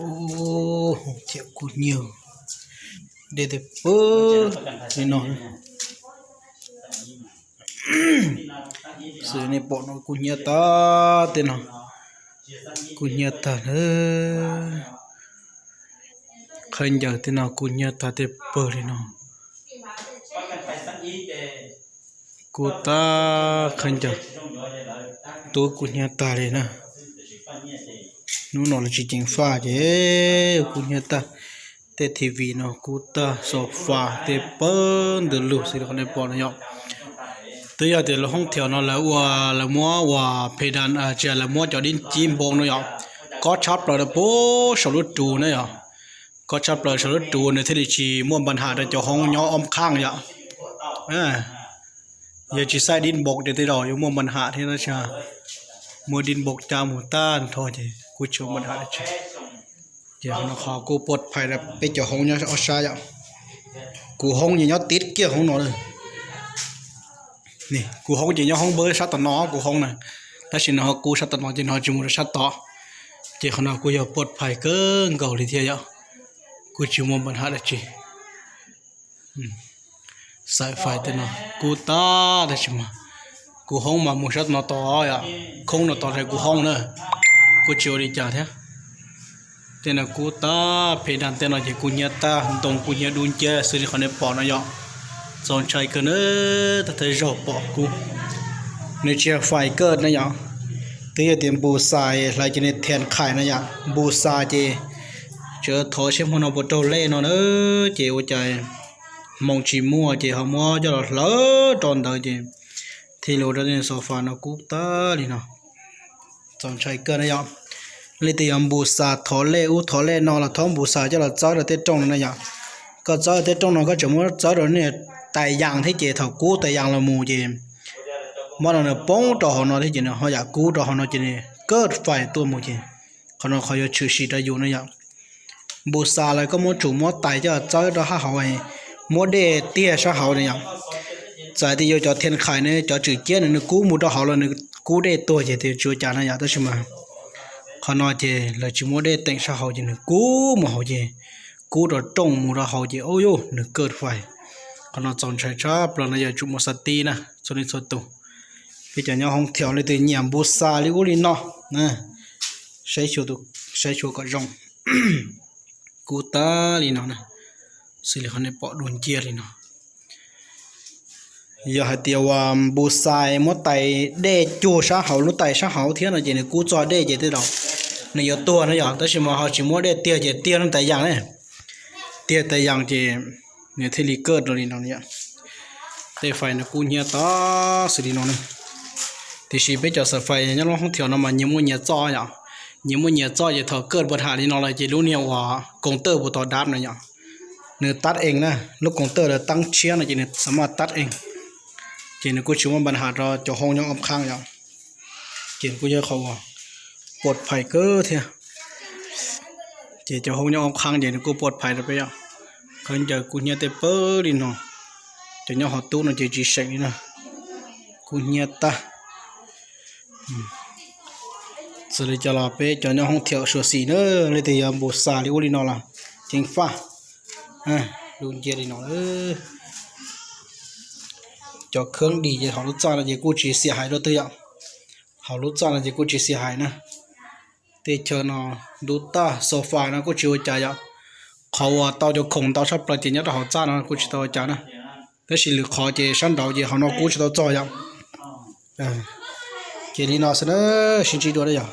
Ub, thiab kub hnyiab dej tej pawg li no. Xws nej pom no kub hnyiab tag tej no, kub hnyiab tag na. Qhov ncauj tej no kub hnyiab tag tej pawg li no. Kub tag qhov ncauj, tub kub hnyiab tag li na. Hnub no los tsis ceev faj ces kub hnyiab tag. Tej T V no kub tag, sofa tej pawg ntws lug xws li qhov nej pom no yom. Twb yog tias lub hoob thiaum no lawv ua, lawv muab ua phe da, tsis, lawv muab cov dib cib npoo no yom, kob tshab plaws rau puag saum lub ruv na yom. Kob tshab plaws saum lub ruv nws thiaj li tsis muaj npa ham rau cov hoob nyob ob qhaaj yom. Yog tsis xaij dib npoo ces tej zaum yuav muaj npa ham thiab tab sis muaj dib npoo cab mus tag nrho ces kuj tsis muaj npa ham dab tsi. Ces qhov no qhov kuj puaj phais rau peb cov hoob nyob ob sab yom. Kuv hoob ces nyob tib kiag hoob no. Kuv hoob ces nyob hoob npawg sab tom no, kuv hoob na, tab sis nws ho kub sab tom no ces nws ho tsis mus rau sab tod. Ces qhov no kuj yog puaj phais kawg nkaus li thiab yom, kuj tsis muaj npa ham dab tsi. Xaim fais tej no kub tag tab sis mas kuv hoob mas mus sab no tod yom, khoob no tod rau kuv hoob na, kuj tsis ua li cas thiab. Tej no kub tag, phe da tej no ces kub hnyiab tag, ntoo kub hnyiab dub nciab xws li qhov nej pom no yom. Txaus ntshai kawg na, tag thawj zaug pom kub. Nws tsis yog fais kawg na yom, twb yog tias npus xas hlawv ces nws thiaj qhais na yom. Npus xas ces tseem thov seb hmo no puas raug lej no na, ces ua cas hmoo tsis muaj ces ho muab coj los hlawv rau ntawd ces thiaj li ua rau tej sofa no kub tag li no. Txaus ntshai kawg na yom. Leej twg yog npus xas thov lej ub thov lej no los thov npus xas coj los txawb rau tej rooj no na yom. Koj txawb tej rooj no koj tseem muab txawb rau niag tais yas thiab ces thaum kub tais yas los mus ces muab no nws poob rau hauv no thiab ces nws ho yam kub rau hauv no ces nws kawj fais tuaj mus ces qhov no qhov yuav tshwm sim rau yus na yom. Npus xas lawm koj muab tsum muab tais coj txawb rau hab hauv, muab dej tiag sab hauv na yom. Txawm tias yuav cov thiaj qhais ne cov tswm ciab nws kub mus rau hauv los nws kub dej tuag ces tias tsis ua cas na yom, tab sis mas qhov no ces lawv tsis muab dej teem sab hauv ces nws kub mus hauv ces kub rau rooj mus rau hauv ces ub yuj nws kawj fais. Qhov no txaus ntshai tshaj plaws no yog tsum muaj xav tib na txhua leej txhua tus. Peb cov nyob hoob thiaum leej twg nyiam npus xas li ub li no, saib xyuas kom zoo. Kub tag li no na, xws li qhov nej pom dub nciab li no. Yog hais tias uas npus xas muab tais dej cuag sab hauv lub tais sab hauv thiab no ces nws kub txog dej ces tej zaum nws yuav tuag na yom, tab sis mas ho tsis muab dej tiag ces tiag lub tais yas ne, tiag tais yas ces nws thiaj li kawj rau li no yom. Tej fais no kub hnyiab tag xws li no na. Tiam sis peb cov xav fais nyob lub hoob thiaum no mas nyias muaj nyias txoj yom, nyias muaj nyias txoj ces thaum kawj npa ham li no lawm ces lub niag uas koos tawj puas tau dab no yom, nws tab ees na, lub koos tawj lawv tab tshiab no ces nws xam maj tab ees, ces nws kuj tsis muaj npa ham rau cov hoob nyob ob qhaab yom. Ces kuj yog qhov uas puaj phais kawg thiab. Ces cov hoob nyob ob qhaab ces nws kuj puaj phais rau peb yom. Khaub ncaws kub hnyiab tej pawg li no, cov nyob hauv tub no ces tsis seem li na, kub hnyiab tag. Xws li cov los peb cov nyob hoob thiaum suav xim na, leej twg yog npus xas li ub li no los ceev faj. Dub nciab li no. Cov khab dis ces hauv lub txaj no ces kuj tsis xiam hais rau twg yom, hauv lub txaj no ces kuj tsis xiam hais na. Tej chaw no ntub tag, xaus fais no kuj tsis ua cas yom. Qhov uas tau cov khoom ntau tshaj plaws ces nyob rau hauv txaj no kuj tsis tau ua cas na. Tab sis lwm qhov ces sab nraud ces hauv no kub tsis tau txog yom. Ces li no xwb na, sib ntsib dua na yom.